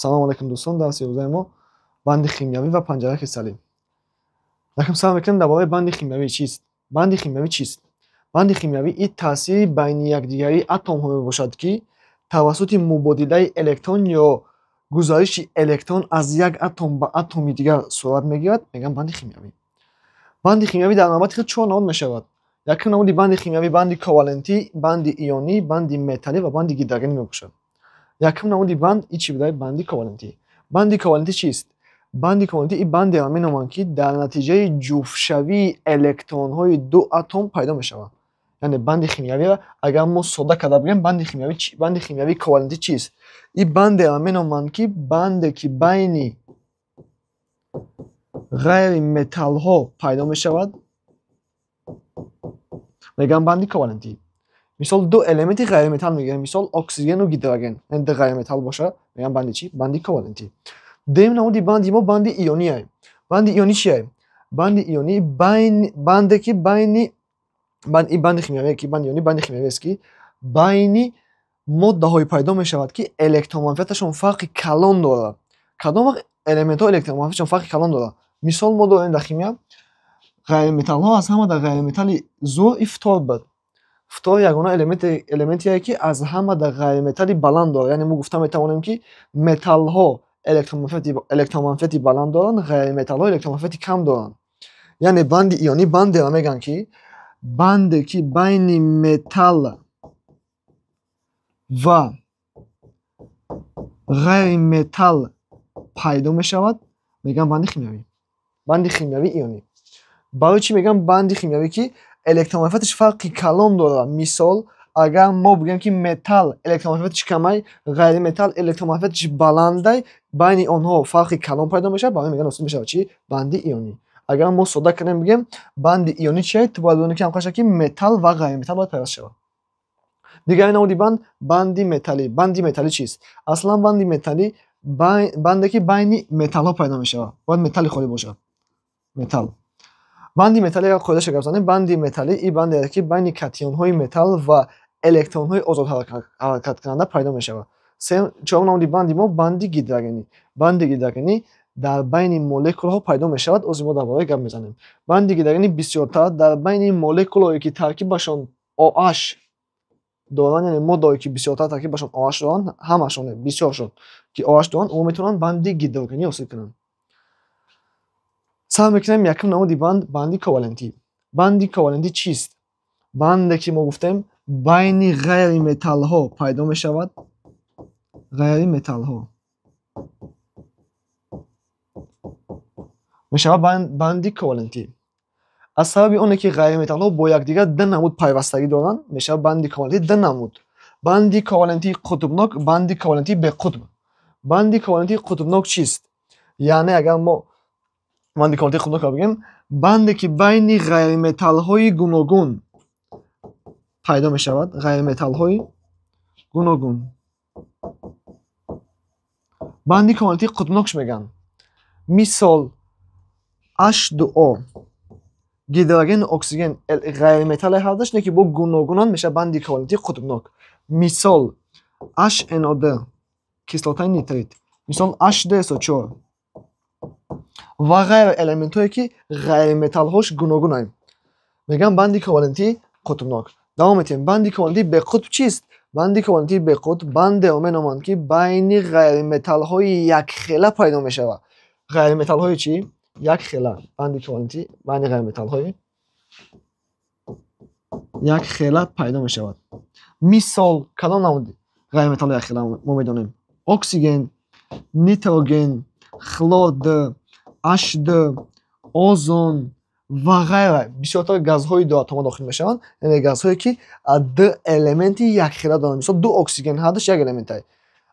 Салом алейкум, дӯстон. Дарси имрӯзаи мо банди химиявӣ ва панҷараи кристаллӣ. Якум сар мекунем дар бораи банди химиявӣ чист. Банди химиявӣ чист? Банди химиявӣ ин таъсири байни якдигарии атомҳо мебошад, ки тавассути мубодилаи электрон ё гузариши электрон аз як атом ба атоми дигар сурат мегирад, мегӯянд банди химиявӣ. Банди химиявӣ дар навбати худ чор намуд мешавад. Якум намуди банди химиявӣ банди ковалентӣ, банди ионӣ, банди металлӣ ва банди гидрогенӣ мебошад. Якум намуди банд ин чӣ буда? Банди ковалентӣ. Банди ковалентӣ чист? Банди ковалентӣ ин бандеро меноманд, ки дар натиҷаи ҷуфтшавии электронҳои ду атом пайдо мешавад. Яъне банди химиявиро агар мо содда карда бигӯем, банди химиявии ковалентӣ чист? Ин бандеро меноманд, ки банде ки байни ғайри металлҳо пайдо мешавад, мегӯянд банди ковалентӣ. Мисол, ду элементи ғайриметалл мегирем, мисол, оксигену гидроген, яъне ду ғайриметалл бошад, мегӯянд банди чӣ? Банди ковалентӣ. Дуюм намуди банди мо банди ионие. Банди ионӣ чие? Банди ионӣ банде ки байни ин банди химиявие ки банди ионӣ банди химиявиест, ки байни моддаҳое пайдо мешавад, ки электроманфиаташон фарқи калон дорад. Кадом вақт элементҳо электроманфиаташон фарқи калон дорад? Мисол, мо дорем дар химия ғайриметаллҳо, аз ҳама дар ғайриметалли зур ин фтор буд. Фтор ягона элементие, ки аз ҳама дар ғайриметалли баланд дорад. Яъне мо гуфта метавонем, ки металлҳо электроманфиати баланд доранд, ғайриметаллҳо электроманфиати кам доранд. Яъне банди ионӣ бандеро мегӯянд, ки банде ки байни металл ва ғайриметалл пайдо мешавад, мегӯянд банди химиявӣ. Банди химиявии ионӣ. Барои чӣ мегӯям банди химиявӣ, ки электроманфиаташ фарқи калон дорад? Мисол, агар мо бигӯем, ки металл электроманфиаташ камай, ғайриметалл электроманфиаташ баландай, байни онҳо фарқи калон пайдо мешавад, барои мегӯянд ҳосил мешавад чӣ? Банди ионӣ. Агар мо содда кардем бигӯем, банди ионӣ чие? Ту бояд бидонӣ, ки ҳамқаша ки металл ва ғайриметалл бояд пайваст шавад. Дигари намуди банд банди металлӣ. Банди металлӣ чист? Аслан банди металлӣ банде ки байни металлҳо пайдо мешавад, бояд металли холӣ бошад. Металл. Банди металлӣ агар қоидаша гап занем, банди металлӣ ин банде ки байни катионҳои металл ва электронҳои озод ҳаракаткунанда пайдо мешавад. Чорум намуди банди мо банди гидрогенӣ. Банди гидрогенӣ дар байни молекулаҳо пайдо мешавад, ози мо дар бораи гап мезанем. Банди гидрогенӣ бисёртар дар байни молекулаҳое, ки таркибашон OH доранд, яъне моддаҳое, ки бисёртар таркибашон OH доранд, ҳамашон, бисёршон ки OH доранд, онҳо метавонанд банди гидрогенӣ ҳосил кунанд. Сар мекунем якум намуди банд, банди ковалентӣ. Банди ковалентӣ чист? Банде ки мо гуфтем байни ғайриметаллҳо пайдо мешавад, ғайриметаллҳо мешавад банди ковалентӣ. Аз сабаби оне ки ғайриметаллҳо бо якдигар ду намуд пайвастагӣ доранд, мешавад банди ковалентӣ ду намуд: банди ковалентии қутбнок, банди ковалентии беқутб. Банди ковалентии қутбнок чист? Яъне агар мо банди ковалентии қутбнокро бигӯем, банде ки байни ғайриметаллҳои гуногун пайдо мешавад, ғайриметаллҳои гуногун. Банди ковалентии қутбнок чӣ мегӯянд? Мисол, H2O, гидрогену оксиген ғайриметалле ҳардаш, не ки бо гуногунанд, мешавад банди ковалентии қутбнок. Мисол, HNO2, кислотаи нитрит, мисол, H2SO4 ва ғайр элементҳое, ки ғайриметаллҳош гуногунанд, мегӯянд банди ковалентии қутбнок. Давом метиҳем. Банди ковалентии беқутб чист? Банди ковалентии беқутб бандеро меноманд, ки байни ғайриметаллҳои якхела пайдо мешавад. Ғайриметаллҳои чӣ? Якхела. Банди ковалентӣ байни ғайриметаллҳои якхела пайдо мешавад. Мисол, кадом намуди ғайриметаллҳои якхела мо медонем? Оксиген, нитроген, хлор д, H2, озон ва ғайра. Бисёртар газҳои дуатома дохил мешаванд, яъне газҳое, ки ду элементи якхела доранд. Мисол, ду оксиген ҳардуш як элементае.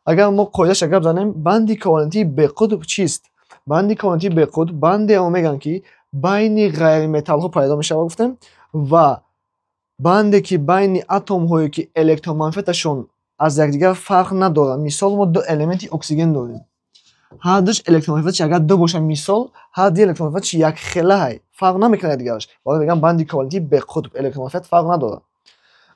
Агар мо қоидаша гап занем, банди ковалентии беқутб чист? Банди ковалентии беқутб бандеро мегӯянд, ки байни ғайриметаллҳо пайдо мешавад, гуфтем, ва банде ки байни атомҳое, ки электроманфиаташон аз якдигар фарқ надорад. Мисол, мо ду элементи оксиген дорем, ҳардуш электроманфиаташ агар ду бошад, мисол, ҳар ду электроманфиаташ якхелаҳай, фарқ намекунад якдигараш, барои мегӯям банди ковалентии беқутб, электроманфиат фарқ надорад.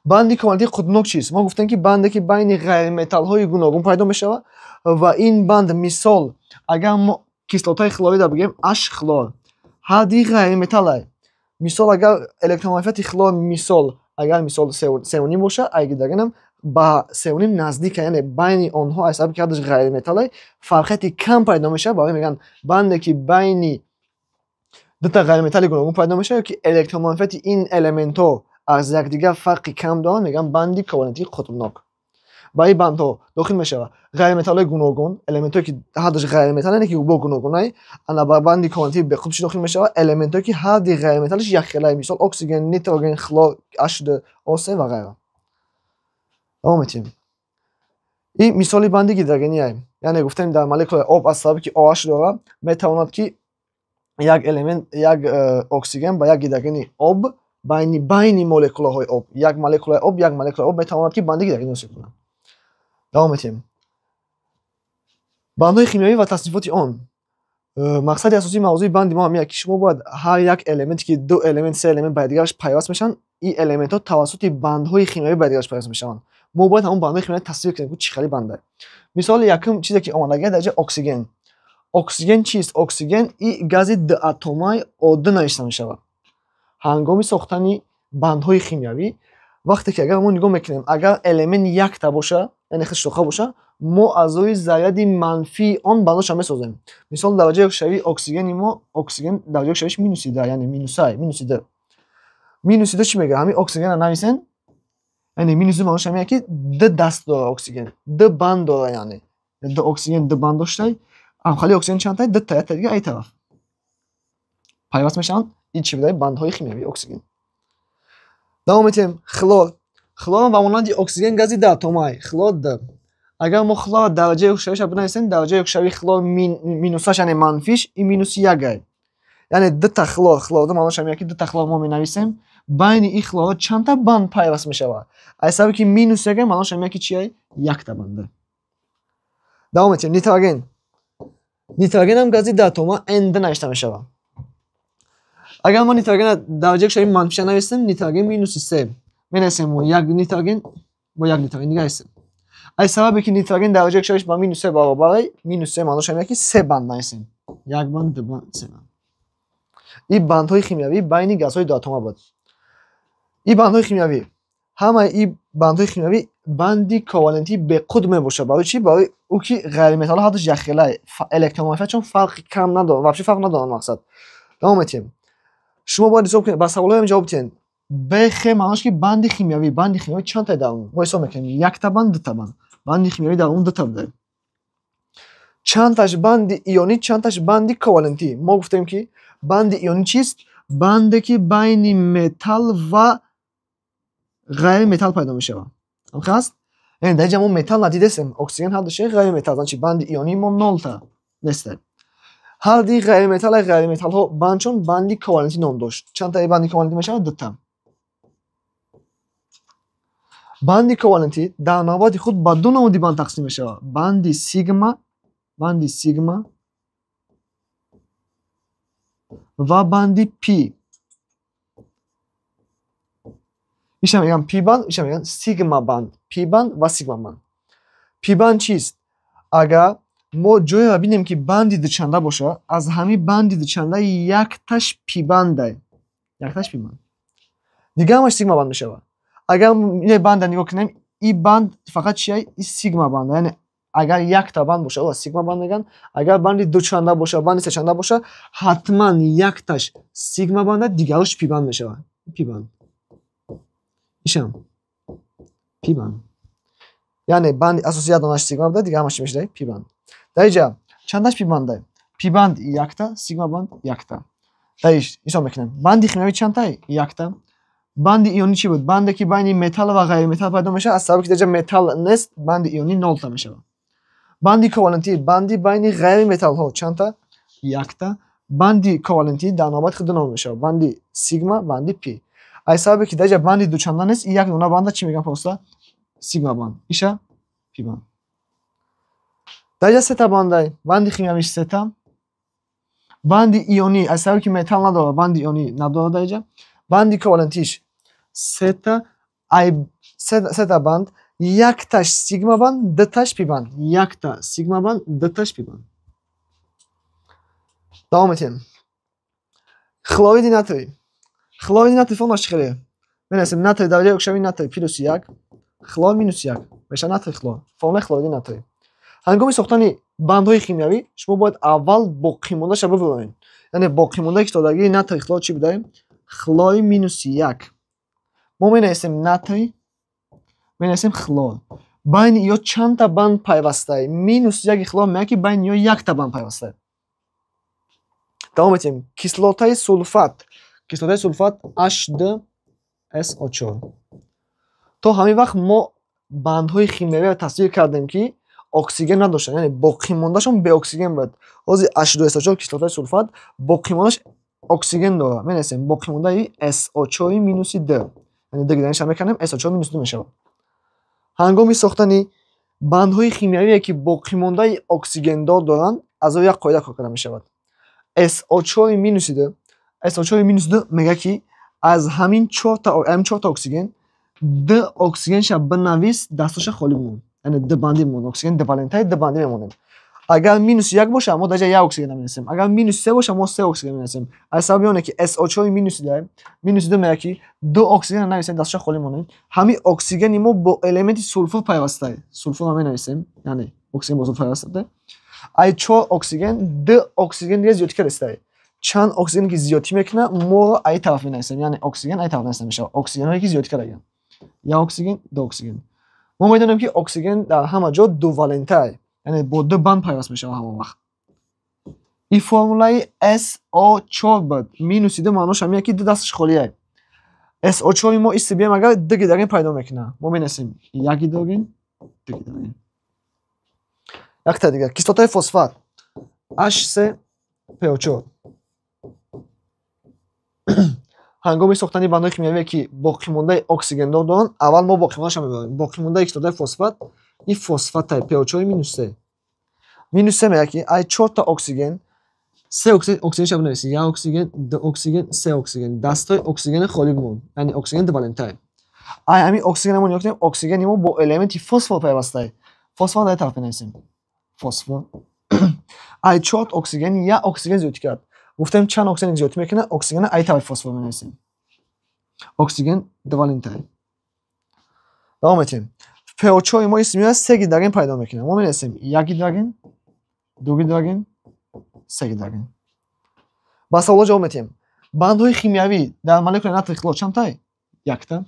Банди ковалентии қутбнок чист? Мо гуфтем, ки банде, ки байни ғайриметаллҳои гуногун пайдо мешавад, ва ин банд, мисол, агар мо кислотаи хлорида бигирем, H хлор ҳарди ғайриметаллай. Мисол, агар электроманфиати хлор, мисол, агар мисол 3,5 боша, ай гидрогенам ба 3,5 наздика, яъне байни онҳо аз сабаби ки ҳардуш ғайриметаллай, фарқияти кам пайдо мешавад. Барои мегӯянд, банде, ки байни дута ғайриметалли гуногун пайдо мешавад, ки электроманфиати ин элементҳо аз якдигар фарқи кам доранд, мегӯянд банди ковалентии қутбнок. Ба ин бандҳо дохил мешавад ғайриметаллҳои гуногун, элементҳое, ки ҳардуш ғайриметалл, ки бо гуногунай. Ана ба банди ковалентии беқутб чӣ дохил мешавад? Элементҳое, ки ҳарди ғайриметаллиш якхелай, мисол, оксиген, нитроген, хлор, H2O3 ва ғайра. Давом метиҳем. Ин мисоли банди гидрогениай, яъне гуфтем, дар молекулаи об аз сабаби ки OH дорад, метавонад, ки як элемент, як оксиген ба як гидрогени об, байни молекулаҳои об, як молекулаи об, як молекулаи об метавонад, ки банди гидрогени ҳосил кунад. Давом метиҳем. Бандҳои химиявӣ ва таснифоти он. Мақсади асосии мавзӯи банди мо ҳамин, ки шумо бояд ҳар як элементе, ки ду элемент, се элемент ба якдигараш пайваст мешаванд, ин элементҳо тавассути бандҳои химиявӣ ба якдигараш пайваст мешаванд. Мо бояд ҳамон бандҳои химиявӣ тасвир кунем, ки чӣ хели банда. Мисоли якум чизе, ки омадагия дар ҷои оксиген. Оксиген чист? Оксиген и гази дуатомаи O2 навишта мешавад. Ҳангоми сохтани бандҳои химиявӣ, вақте ки агар мо нигоҳ мекунем, агар элемент якта боша, яъне худш тоқа боша, мо аз рӯи заряди манфии он бандҳоша месозем. Мисол, дараҷаи оксидшавии оксигени мо, оксиген дараҷаи оксидшавиш минуси 2, яъне минусай, минуси 2. Минуси 2 чӣ мегӯяд? Ҳамин оксигенро нависен, яъне минуси 2 маънош ҳамин, ки ду даст дора оксиген, ду банд дора, яъне ду оксиген ду банд доштай. Ҳамхали оксиген чандтай? Дута, якта дига ай тараф пайваст мешаванд. Ин чӣ будай? Бандҳои химиявии оксиген. Давом метиҳем. Хлор. Хлор ба монанди оксиген гази дуатомай, хлор 2. Агар мо хлорро дараҷаи оксидшавиша бинависем, дараҷаи оксидшавии хлор минусаш, яъне манфиш, ин минуси якай, яъне дута хлор, хлор 2 маънош ҳамин, ки дута хлор мо менависем. Байни ин хлорҳо чандта банд пайваст мешавад? Аз сабаби ки минус якай, маънош ҳамин, ки чиай? Якта банда. Давом метиҳем. Нитроген. Нитрогенам гази дуатома, N2 навишта мешавад. Агар мо нитрогенро дараҷаи оксидшавии манфиша нависем, нитроген минуси 3 менависем, мо як нитроген бо як нитроген дига ҳастем. Аз сабабе ки нитроген дараҷаи оксидшавиш ба минус 3 баробар, минус 3 маънош ҳамин, ки се банд нависем: як банд, ду банд, се банд. Ин бандҳои химиявӣ байни газҳои дуатома буд. Ин бандҳои химиявӣ, ҳамаи ин бандҳои химиявӣ банди ковалентии беқутб мебошад. Барои чӣ? Барои ӯ ки ғайриметаллҳо ҳардуш якхелай, электроманфиатшон фарқи кам надоранд, вообще фарқ надоранд. Мақсад, давом метиҳем. Шумо бояд ҳисоб кунед, ба саволҳоям ҷавоб диҳед. БХ маънош ки банди химиявӣ. Банди химиявӣ чандта дар он? Мо ҳисоб мекунем: якта банд, дута банд. Банди химиявӣ дар он дута буда. Чандташ банди ионӣ, чандташ банди ковалентӣ? Мо гуфтем, ки банди ионӣ чист? Банде, ки байни металл ва ғайриметалл пайдо мешавад. Ҳаст, яъне дар инҷа мо металл надидестем, оксиген ҳардуше ғайриметалл, значит, банди ионии мо нолта нест. Ҳарди ғайриметалл, ғайриметаллҳо бандшон банди ковалентӣ ном дошт. Чандтаи банди ковалентӣ мешавад? Дута. Банди ковалентӣ дар навбати худ ба ду намуди банд тақсим мешавад: банди сигма, банди сигма ва банди пи. Иша мегӯянд пи банд, иша мегӯянд сигма банд. Пи банд ва сигма банд. Пи банд чист? Агар мо ҷоеро бинем, ки банди дучанда бошад, аз ҳамин банди дучанда якташ пибандай, якташ пибанд, дигар ҳамаш сигма банд мешавад. Агар ин банда нигоҳ кунем, ин банд фақат чия? И сигма банд. Яъне агар якта банд бошад, ӯро сигма банд мегӯянд. Агар банди дучанда бошад, банди сечанда бошад, ҳатман якташ сигма банда, дигарош пибанд мешавад. Пибанд, ишам пибанд, яъне банди асосӣ як донаш сигма буда, дигар ҳамаш чӣ мешавад? Пибанд. Дар инҷа чандаш пибандай? Пибанд якта, сигма банд якта. Дар иш ҳисоб мекунем: банди химиявӣ чандтай? Якта. Банди ионӣ чӣ буд? Банде, ки байни металл ва ғайриметалл пайдо мешавад. Аз сабаби ки дар инҷа металл нест, банди ионӣ нолта мешавад. Банди ковалентӣ, банди байни ғайриметаллҳо, чандта? Якта. Банди ковалентӣ дар навбати худ ду ном мешавад: банди сигма, банди пи. Аз сабабе ки дар инҷа банди дучанда нест, ин як дона банда чӣ мегӯянд? Просто сигма банд, иша пи банд. Дар инҷа сета бандай, банди химиявиш сета. Банди ионӣ, аз сабаби ки металл надорад, банди ионӣ надорад дар инҷа. Банди ковалентиш сета. Ай Сета банд, якташ сигма банд, дуташ пи банд. Якта сигма банд, дуташ пи банд. Давом метиҳем. Хлориди натрий. Хлориди натрий формулаш чӣ хеле? Менависем натрий дараҷаи оксидшавии натрий плюс 1, хлор минус 1. Мешавад натрий хлор. Формулаи хлориди натрий. Ҳангоми сохтани бандҳои химиявӣ шумо бояд аввал боқимондаша бибуред. Яъне боқимондаи кислотагии натрий хлор чӣ будаем? Хлори минус 1. Мо менависем натрий, менависем хлор. Байни ё чандта банд пайвастае? Минус 1 хлор меяд, ки байни ё якта банд пайвастае. Давом метиҳем. Кислотаи сулфат. Кислотаи сулфат H2SO4. То ҳамин вақт мо бандҳои химиявиро тасвир кардем, ки оксиген надоштанд, яъне боқимондашон беоксиген буд. Ҳозир H2SO4 кислотаи сулфат боқимондаш оксиген дорад. Менависем боқимондаи SO4 минуси 2. Яъне 2 гиданиша мекардем, SO4 минус 2 мешавад. Ҳангоми сохтани бандҳои химиявие, ки боқимондаи оксигендор доранд, аз рӯи як қоида кор карда мешавад. SO4 минуси 2, SO4 минус 2 мегӯяд, ки аз ҳамин чорта оксиген ду оксигенша бинавис, дастоша холӣ бимон. Яъне ду бандӣ бимон. Оксиген дувалентаи ду бандӣ мемонем. Агар минус 1 боша, мо дар ҷа як оксиген менависем. Агар минус 3 боша, мо се оксиген менависем. Аз сабаби оне ки SO4 минуси 2, минус 2 мегӯяд, ки ду оксиген нависем, дастоша холӣ монем. Ҳамин оксигени мо бо элементи сулфур пайвастае. Сулфурро менависем, яъне оксиген бо сулфур пайваста. Ай чор оксиген, ду оксиген дига зиёдтӣ кардастае. Чанд оксиген ки зиёдтӣ мекунад, моро ай тараф менависем. Яъне оксиген ай тараф нависта мешавад. Оксигенҳое ки зиёдтӣ кардагианд. Як оксиген, ду оксиген. Мо медонем, ки оксиген дар ҳама ҷо дувалентае. Яъне бо ду банд пайваст мешавад ҳамон вақт. Ин формулаи SO4 буд. Минуси 2 маънош ҳамин, ки ду дасташ холие. SO4 мо исти бием, агар ду гидроген пайдо мекунад. Мо менависем як гидроген, ду гидроген. Якта дигар. Кислотаи фосфат H3PO4. Ҳангоми сохтани бандҳои химиявие, ки боқимондаи оксигендор доранд, аввал мо боқимондаашро мебарем. Боқимондаи кислотаи фосфат ин фосфатай PO4 минус 3. Минус 3 мегӯяд, ки ай чорта оксиген, се оксигенша бинависӣ. Як оксиген, ду оксиген, се оксиген. Дастои оксигени холӣ бимон. Яъне оксиген дувалентае. Ай ҳамин оксигенро мо нигоҳ кунем, оксигени мо бо элементи фосфор пайвастае. Фосфор дар тараф менависем. Фосфор. Ай чорт оксиген, як оксиген зиёдтӣ кард. Гуфтем, чанд оксиген зиёдтӣ мекунад, оксигенро ай тарафи фосфор менависем. Оксиген дувалентае. Давом метиҳем. PO4 мо исти меояд, се гидроген пайдо мекунад. Мо менависем як гидроген, ду гидроген, се гидроген. Ба саволҳо ҷавоб метиҳем. Бандҳои химиявӣ дар молекулаи натрий хлор чандтае? Якта.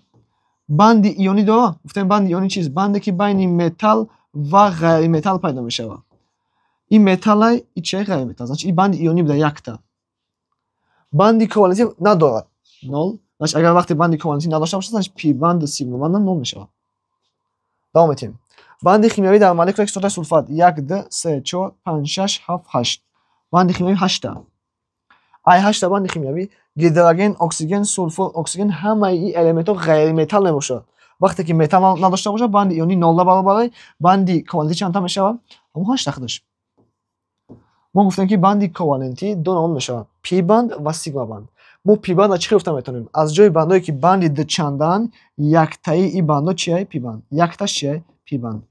Банди ионӣ дорад? Гуфтем, банди ионӣ чист? Банде, ки байни металл ва ғайриметалл пайдо мешавад. Ин металлай, ин чия? Ғайриметалл. Значит, ин банди ионӣ буда, якта. Банди ковалентӣ надорад. Нол. Значит, агар вақте банди ковалентӣ надошта бошад, значит, пи банд, сигма банд нол мешавад. Давом метиҳем. Банди химиявӣ дар молекулаи кислотаи сулфат 1, 2, 3, 4, 5, 6, 7, 8. Банди химиявӣ ҳашта. Ай ҳашта банди химиявӣ гидроген, оксиген, сулфур, оксиген, ҳамаи ин элементҳо ғайриметалл мебошад. Вақте ки металл надошта бошад, банди ионӣ нолда баробар, банди ковалентӣ чандта мешавад? Ҳамон ҳашта худаш. Мо гуфтем, ки банди ковалентӣ ду намуд мешавад: пи банд ва сигма банд. Мо пи бандро чӣ хел гуфта метавонем? Аз ҷои бандҳое, ки банди дучандаанд, яктаи ин бандҳо чия? Пи банд. Якташ чия? Пи банд.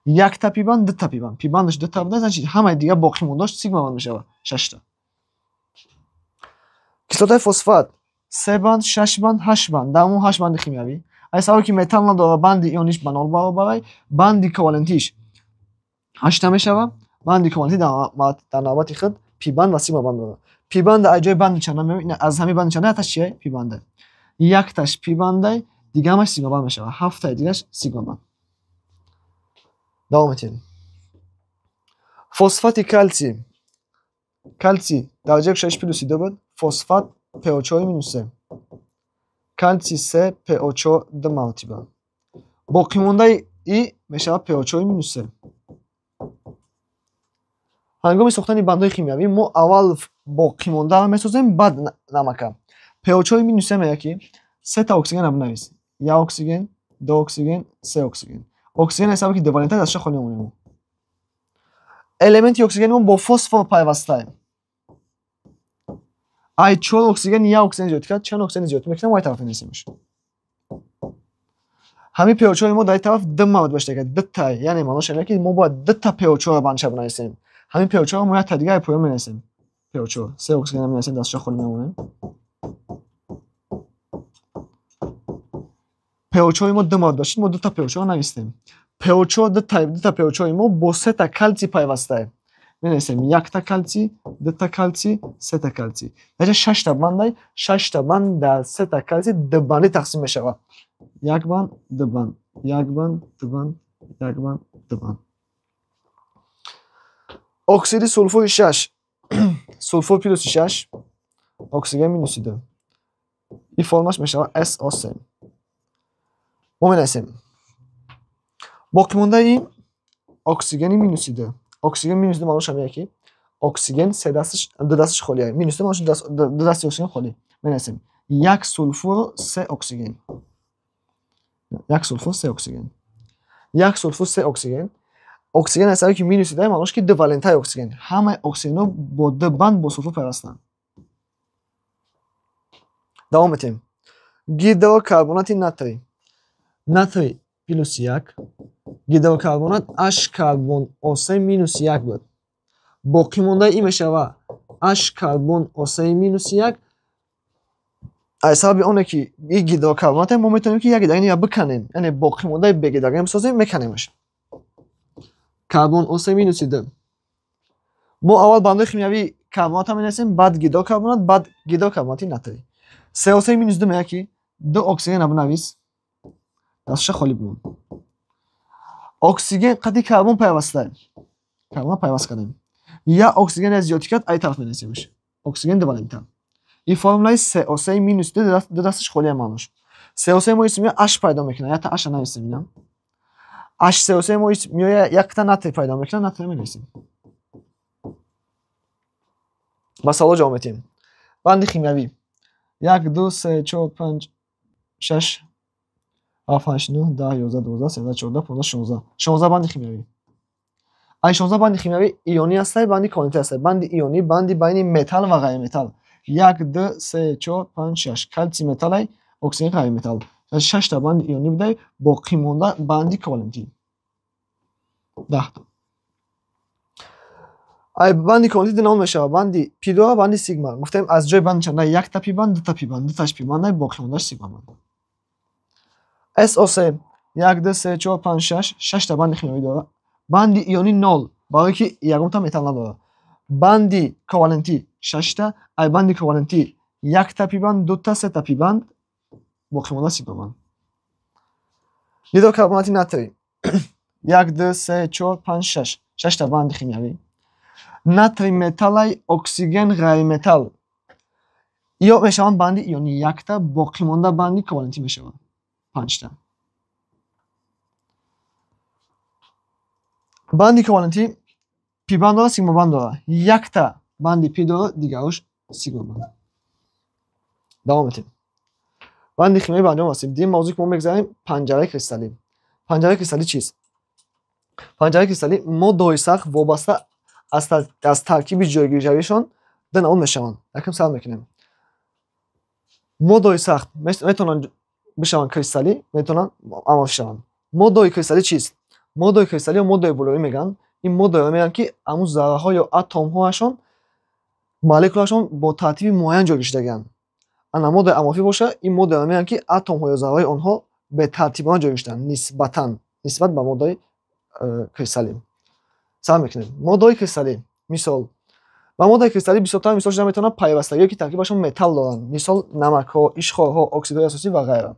Якта пи банд, дута пи банд. Пи бандаш дута буда, значит, ҳамаи дигар боқимондааш сигма банд мешавад. Шашта. Кислотаи фосфат се банд, шаш банд, ҳашт банд. Дар мо ҳашт банди химиявӣ. Аз сабаби ки металл надорад, банди иониш ба нол баробарай, банди ковалентиш ҳашта мешавад. Банди ковалентӣ дар навбати худ пи банд ва сигма банд дорад. Пи банд аз ҷои банди чанда меояд? Аз ҳамин банди чанда якташ чия? Пи банда. Якташ пи бандай, дигаамаш сигма банд мешавад. Ҳафтаи дигараш сигма банд. Давом метиҳем. Фосфати калсий. Калсий дараҷаи оксидшавиш плюси 2 буд. Фосфат PO4 минус 3. Калсий 3 PO4 ду маротиба. Боқимондаи и мешавад PO4 минус 3. Ҳангоми сохтани бандҳои химиявӣ мо аввал боқимондаро месозем, баъд намака. PO4 минус 3 мегӯяд, ки сета оксигенро бинавис. Як оксиген, ду оксиген, се оксиген. Оксиген ҳисаби ки дувалента, дастша холӣ мемонем. Элементи оксигени мо бо фосфор пайвастае. Ай чор оксиген як оксиген зиёд кард, чанд оксиген зиёд мекунам, ай тараф менависемш. Ҳамин PO4 мо дар ин тараф ду маротиба шуда, дута, яъне маънош ин ки мо бояд дута PO4-ро бандша бинависем. Ҳамин PO4-ро мо якта дигар поён менависем. PO4 се оксиген менависем, дастша холӣ мемонем. PO4 мо ду маротиба шуд, мо дута PO4-ро навистем. PO4 дута PO4 мо бо сета калсий пайвастае. Менависем якта калсий, дута калсий, сета калсий. Натиҷа шашта бандай, шашта банд дар сета калсий ду бандӣ тақсим мешавад. Як банд, ду банд, як банд, ду банд, як банд, ду банд. Оксиди сулфури 6. Сулфур плюси 6, оксиген минуси 2. Ин формаш мешавад SO3. Мо менависем. Боқимондаи ин оксигени минуси 2. Оксиген минус 2 маънош ҳамин ки оксиген се дасташ, ду дасташ холия. Минус 2 маънош ду дасти оксиген холӣ. Менависем як сулфур, се оксиген. Як сулфур, се оксиген. Як сулфур, се оксиген. Оксиген аз сабаби ки минуси 2 маънош ки ду валентаи оксиген. Ҳамаи оксигенҳо бо ду банд бо сулфур пайвастанд. Давом метиҳем. Гидрокарбонати натрий. Натрий плюс 1, гидрокарбонат H карбон O3 минус 1 буд. Боқимондаи ин мешавад H карбон O3 минус 1. Аз сабаби оне ки ин гидрокарбонате мо метавонем ки як гидрогенро биканем, яъне боқимондаи бегидроген бисозем, меканемаш. Карбон O3 минус 2. Мо аввал бандҳои химиявии карбонатро менависем, баъд гидрокарбонат, баъд гидрокарбонати натрий. CO3 минус 2 меяд ки ду оксигенро бинавис, дастша холӣ бимон. Оксиген қади карбон пайваста. Карбон пайваст кардем. Я оксиген зиёдтӣ кард, ай тараф менависемш. Оксиген ду валента. Ин формулаи CO3 минус 2, ду дасташ холия маънош. CO3 мо исм H пайдо мекунад, якта H-ро нависем ина. HCO3 мо исм меояд якта натрий пайдо мекунад, натрий менависем. Ба саволо ҷавоб медиҳем. Банди химиявӣ. 1 2 3 4 5 6 7 8 9 10 11 12 13 14 15 16. 16 банди химиявӣ. Ай 16 банди химиявӣ ионӣ ҳастанд, банди ковалентӣ ҳастанд. Банди ионӣ банди байни металл ва ғайриметалл. 1 2 3 4 5 6. Калсий металлай, оксиген ғайриметалл. 6 та банди ионӣ будай, боқимонда банди ковалентӣ. 10 та. Ай банди ковалентӣ ду ном мешавад: банди пи дора, банди сигма. Гуфтем аз ҷои банди чанда якта пи банд, дута пи банд, дуташ пи бандай, боқимондаш сигма банд. SO3 1 2 3 4 5 6, 6 та банди химиявӣ дорад. Банди ионӣ 0, барои ки ягонта металл надорад. Банди ковалентӣ 6 та, ай банди ковалентӣ якта пи банд, дута, сета пи банд, боқимонда сигма банд. Гидрокарбонати натрий 1 2 3 4 5 6, 6 та банди химиявӣ. Натрий металлай, оксиген ғайриметалл. Ё мешаванд банди ионӣ якта, боқимонда банди ковалентӣ мешаванд 5 та. Банди ковалентӣ пи банд дорад, сигма банд дорад. Якта банди пи дорад, дигарош сигма банд. Давом метиҳем. Банди химиявӣ ба анҷом расид. Дигар мавзӯе ки мо мегзарем панҷараи кристаллӣ. Панҷараи кристаллӣ чист? Панҷараи кристаллӣ моддаҳои сахт вобаста аз таркиби ҷойгиршавишон ду навъ мешаванд. Якум сар мекунем. Моддаҳои сахт метавонанд бишаванд кристаллӣ, метавонанд аморф шаванд. Моддаҳои кристаллӣ чист? Моддаҳои кристаллӣ ё моддаҳои булурӣ мегӯянд. Ин моддаҳоро мегӯянд ки ҳамун зарраҳо ё атомҳояшон, молекулашон бо тартиби муайян ҷойгир шудагианд. Ана моддаи аморфӣ боша, ин моддаҳоро мегӯянд ки атомҳо ё зарраҳои онҳо бетартибона ҷойгир шудаанд нисбатан, нисбат ба моддаҳои кристаллӣ. Сар мекунем. Моддаҳои кристаллӣ. Мисол. Ба моддаи кристаллӣ бисёртар мисол шуда метавонад пайвастагиҳое ки таркибашон металл доранд. Мисол намакҳо, ишқорҳо, оксидҳои асосӣ ва ғайра.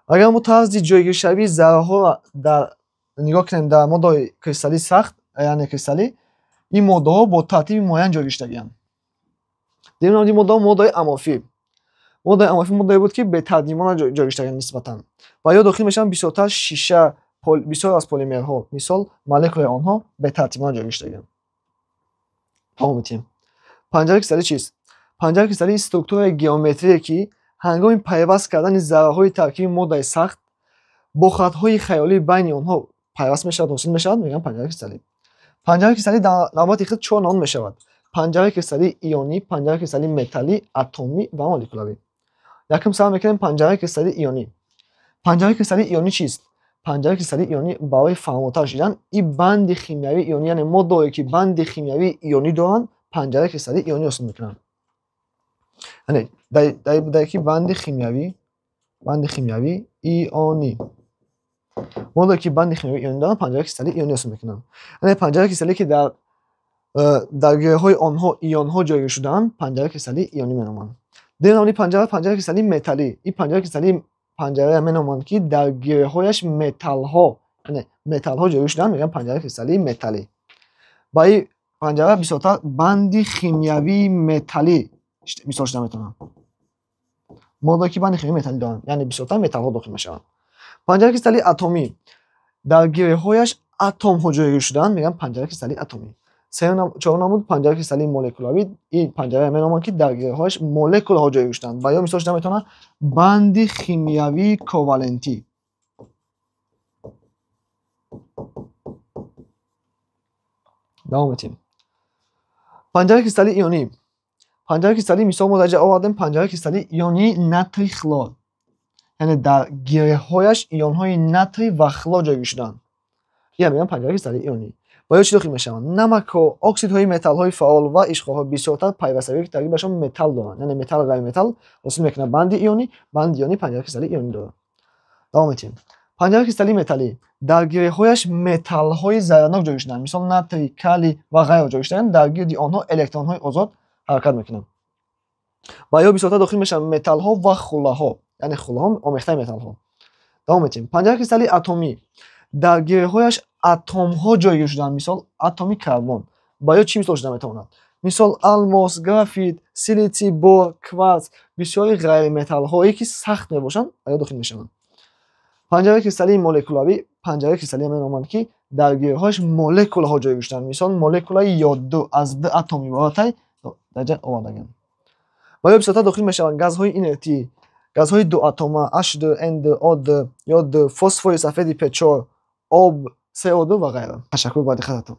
Агар мо тарзи ҷойгиршавии зарраҳоро дар нигоҳ кунем дар моддаҳои кристаллии сахт, яъне кристаллӣ, ин моддаҳо бо тартиби муайян ҷойгир шудагианд. Дигар навъи моддаҳо моддаҳои аморфӣ. Моддаи аморфӣ моддае буд ки бетартибона ҷойгир шудагианд нисбатан. Ва ё дохил мешаванд бисёртар шиша, бисёр аз полимерҳо, мисол молекулаи онҳо бетартибона ҷойгир шудагианд. Давом метиҳем. Панҷараи кристаллӣ чист? Панҷараи кристаллӣ структураи геометрие ки ҳангоми пайваст кардани зарраҳои таркиби моддаи сахт бо хатҳои хаёлӣ байни онҳо пайваст мешавад, ҳосил мешавад, мегӯянд панҷараи кристаллӣ. Панҷараи кристаллӣ дар навбати худ чор навъ мешавад: панҷараи кристаллии ионӣ, панҷараи кристаллии металлӣ, атомӣ ва молекулавӣ. Якум сар мекунем панҷараи кристаллии ионӣ. Панҷараи кристаллии ионӣ чист? Панҷараи кристаллии ионӣ барои фаҳмотар шудан, ин банди химиявии ионӣ, яъне моддаҳое, ки банди химиявии ионӣ доранд, панҷараи кристаллии ионӣ ҳосил мекунанд. Яъне дар ки банди химиявии ионӣ, моддаҳое, ки банди химиявии ионӣ доранд, панҷараи кристаллии ионӣ ҳосил мекунанд. Яъне панҷараи кристаллие, ки дар гиреҳҳои онҳо ионҳо ҷойгир шудаанд, панҷараи кристаллии ионӣ меноманд. Дуюм намуди панҷара — панҷараи кристаллии металлӣ. Ин панҷараи кристаллии панҷарае меноманд, ки дар гиреҳҳояш металлҳо, яъне металлҳо ҷойгир шудаанд, мегӯянд панҷараи кристаллии металлӣ. Ба ин панҷара бисёртар банди химиявии металлӣ мисол шуда метавонанд, моддаҳое, ки банди химиявии металлӣ доранд, яъне бисёртар металлҳо дохил мешаванд. Панҷараи кристаллии атомӣ: дар гиреҳҳояш атомҳо ҷойгир шудаанд, мегӯянд панҷараи кристаллии атомӣ. Чорум намуд — панҷараи кристаллии молекулавӣ. Ин панҷарае меноманд, ки дар гиреҳҳояш молекулаҳо ҷойгир шудаанд. Ба ё мисол шуда метавонад банди химиявии ковалентӣ. Давом метиҳем. Панҷараи кристаллии ионӣ. Панҷараи кристаллӣ, мисол мо дар ҷа овардем панҷараи кристаллии ионии натрий хлор, яъне дар гиреҳҳояш ионҳои натрий ва хлор ҷойгир шудаанд. Ина мегӯянд панҷараи кристаллии ионӣ. Ба ё чӣ дохил мешаванд? Намакҳо, оксидҳои металлҳои фаъол ва ишқорҳо, бисёртар пайвастагие, ки таркибашон металл доранд, яъне металл ғайриметалл ҳосил мекунад банди ионӣ. Банди ионӣ панҷараи кристаллии ионӣ дорад. Давом метиҳем. Панҷараи кристаллии металлӣ: дар гиреҳҳояш металлҳои зарарнок ҷойгир шудаанд, мисол натрий, калий ва ғайра ҷойгир шудаанд, дар гирди онҳо электронҳои озод ҳаракат мекунанд. Ба ё бисёртар дохил мешаванд металлҳо ва хулаҳо, яъне хулаҳо омехтаи металлҳо. Давом метиҳем. Панҷараи кристаллии атомӣ: дар гиреҳҳояш атомҳо ҷойгир шудаанд, мисол атоми карбон. Ба ё чӣ мисол шуда метавонад? Мисол алмос, графит, силитсий, бор, кварц, бисёри ғайриметаллҳое, ки сахт мебошанд, ба ё дохил мешаванд. Панҷараи кристаллии молекулавӣ. Панҷараи кристаллие меноманд, ки дар гиреҳҳояш молекулаҳо ҷойгир шудаанд, мисол молекулаи йод аз ду атом иборатай, дар ҷа овардагиам. Ба ё бисёртар дохил мешаванд газҳои инертӣ, газҳои дуатома H2, N2, O2, йод, фосфори сафеди P4, об, CO2 ва ғайра. Ташаккур ба диққататон.